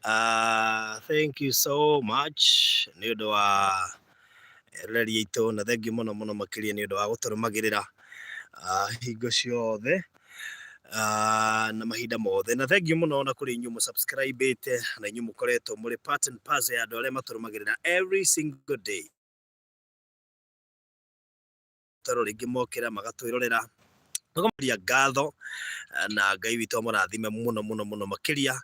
Thank you so much nĩ ũndũ wa eroreri aitũ na thengiũ mũno mũno makĩria nĩ ũndũ wa gũtũrũmagĩrĩra hingo ciothe na mahinda mothe. Na thengiũ mũno ona kũrĩ inyuĩ mũsubscribe-ĩte na inyuĩ mũkoretwo mũrĩ part and parcel ya andũ arĩa matũrũmagĩrĩra every single day. Toro rĩngĩ mokĩra magatwĩrorera. Tũkamũria ngatho na Ngai witũ amũrathime mũno mũno mũno makĩria.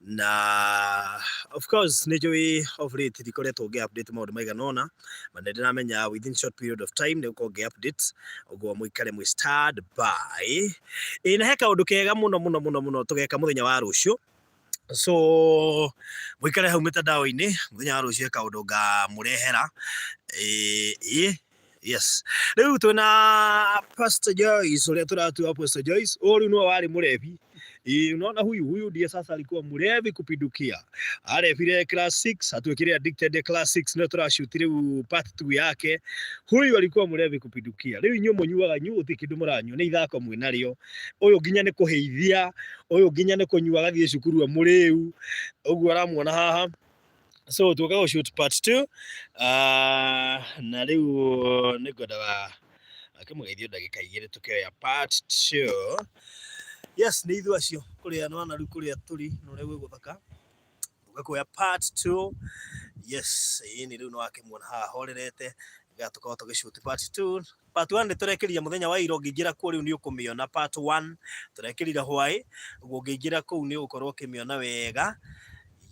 Na of course nĩ njũĩ of late ndikoretwo ngĩ update maũndũ maigana ũna, but nĩ ndĩramenya within short period of time nĩ gũkorwo ngĩ update, ũguo mũikare mwĩ stand by. Ĩĩ na he kaũndũ kega mũno mũno mũno mũno tũgeka mũthenya wa rũciũ. So mũikare hau mĩtandao-inĩ, mũthenya wa rũciũ he kaũndũ ngamũrehera. Ĩĩ yes. Rĩu twĩna Pastor Joyce ũrĩa tũratua Pastor Joyce, ũyũ rĩu nĩwe warĩ mũrebi. Ĩĩ unaona huyu huyu ndiye sasa alikuwa mlevi kupindukia. Arebire class 6, atuĩkire addicted class 6 nĩwe tũrashoot rĩu part 2 yake. Huyu alikuwa mlevi kupindukia. Rĩu inyuĩ mũnyuaga nyuĩ gũtirĩ kĩndũ mũranyua, nĩ ithako mwĩ narĩo. Ũyũ nginya nĩ kũhĩithia, ũyũ nginya nĩ kũnyua agathiĩ cukuru e mũrĩu, ũguo ũramuona haha. So tũka gũ shoot part 2 na rĩu nĩ ngwendaga akĩmũgeithio ndagĩka igĩrĩ tũkĩoya part 2. Yes, nĩ ithuĩ acio kũrĩa nĩwona rĩu kũrĩa tũrĩ na ũrĩa gwĩ gũthaka. Tũka kuoya part 2. Yes, ĩni rĩu nĩwakĩmuona haha horerete nĩgetha tũkorwo tũgĩ shoot part 2. Part 1 nĩ tũrekĩrire mũthenya wa ira, ũngĩingĩra kuo rĩu nĩ ũkũmĩona part 1 tũrekĩrire hwaĩ, ũguo ũngĩingĩra kũu nĩ ũgũkorwo ũkĩmĩona wega.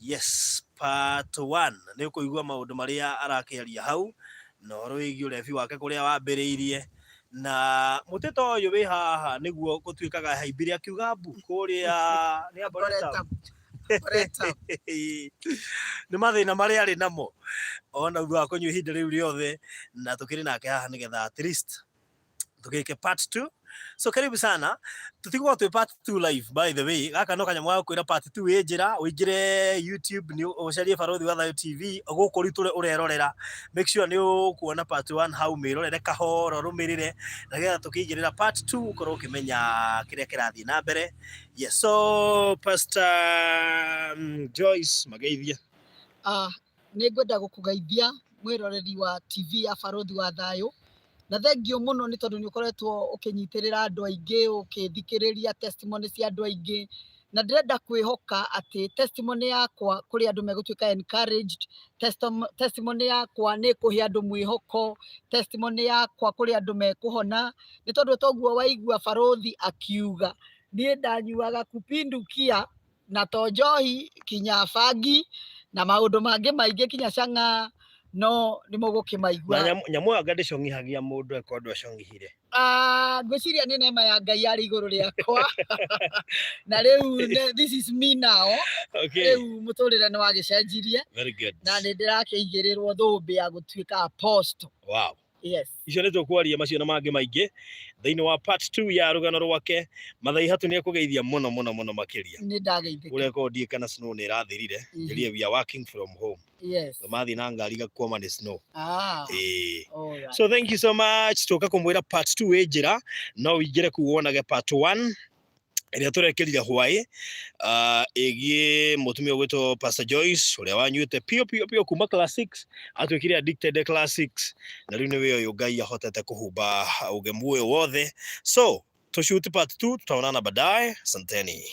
Yes, part 1 nĩ ũkũigua maũndũ marĩa arakĩaria hau na ũhoro wĩgiĩ ũrebi wake kũrĩa wambĩrĩirie na mũtĩ ta ũyũ wĩ haha nĩguo gũtuĩkaga haimbire akiuga mbu kũrĩa nĩ Arboretum. Nĩ mathĩna marĩa arĩ namo ona thutha wa kũnyua ihinda rĩu rĩothe, na tũkĩrĩ nake haha nĩgetha at least tũgĩke part 2. So karibu sana, tũtigũkorwo twĩ part 2 live, by the way. Gaka no kanyamũ ga gũkwĩra part 2 ĩ njĩra. Ũingĩre YouTube nĩ ũcarie Barũthi wa Thayũ TV gũkũ rĩu tũrĩ ũrerorera, make sure nĩ ũkuona part 1 hau, mĩrorere kahora ũrũmĩrĩre nĩgetha tũkĩingĩrĩra part 2 ũkorwo ũkĩmenya kĩrĩa kĩrathiĩ na mbere. Yes, so Pastor Joyce, mageithie. Nĩ ngwenda gũkũgeithia mwĩroreri wa TV ya Barũthi wa Thayũ, na thengiũ mũno nĩ tondũ nĩ ũkoretwo ũkĩnyitĩrĩra andũ aingĩ, ũkĩthikĩrĩria testimony cia andũ aingĩ, na ndĩrenda kwĩhoka atĩ testimony yakwa kũrĩ andũ megũtuĩka encouraged, testimony yakwa nĩ ĩkũhe andũ mwĩhoko, testimony yakwa kũrĩ andũ mekũhona, nĩ tondũ toguo waigua barũthi akiuga, niĩ ndanyuaga kupindukia na to njohi kinya bangi na maũndũ mangĩ maingĩ kinya cang'aa, no nĩ mũgũkĩmaigua. Na nyamũ ĩyo anga ndĩcong'ihagia mũndũ eko andũ acong'ihire? Ngwĩciria nĩ neema ya Ngai yarĩ igũrũ rĩakwa na rĩu this is me now. Rĩu mũtũrĩre nĩ wagĩcenjirie. Very good. Na nĩ ndĩrakĩigĩrĩrwo thũmbĩ ya gũtuĩka apostle. Wow. Yes. Icio nĩ tũkwaria macio na mangĩ maingĩ thĩinĩ wa part 2 ya rũgano rwake. Mathai Hatu nĩ ekũgeithia mũno mũno mũno makĩria. Nĩ ndageithĩka. Ũrĩa korwo ndiĩ kana snow nĩ ĩrathirire. Njĩrire we are working from home. Yes. Mathiĩ na ngari gakwama nĩ snow. Ĩĩ. All right. So thank you so much. Tũka kũmwĩra part 2 ĩ njĩra, no ũingĩre kũu wonage part 1 ĩrĩa tũrekĩrire hwaĩ ĩgiĩ mũtumia ũgwĩtwo Pastor Joyce ũrĩa wanyuĩte pio pio pio kuma class 6, atuĩkire addicted class 6, na rĩu nĩwe ũyũ Ngai ahotete kũhumba ũgemu ũyũ wothe. So tũshoot part 2, tutaonana baadaye. Asanteni.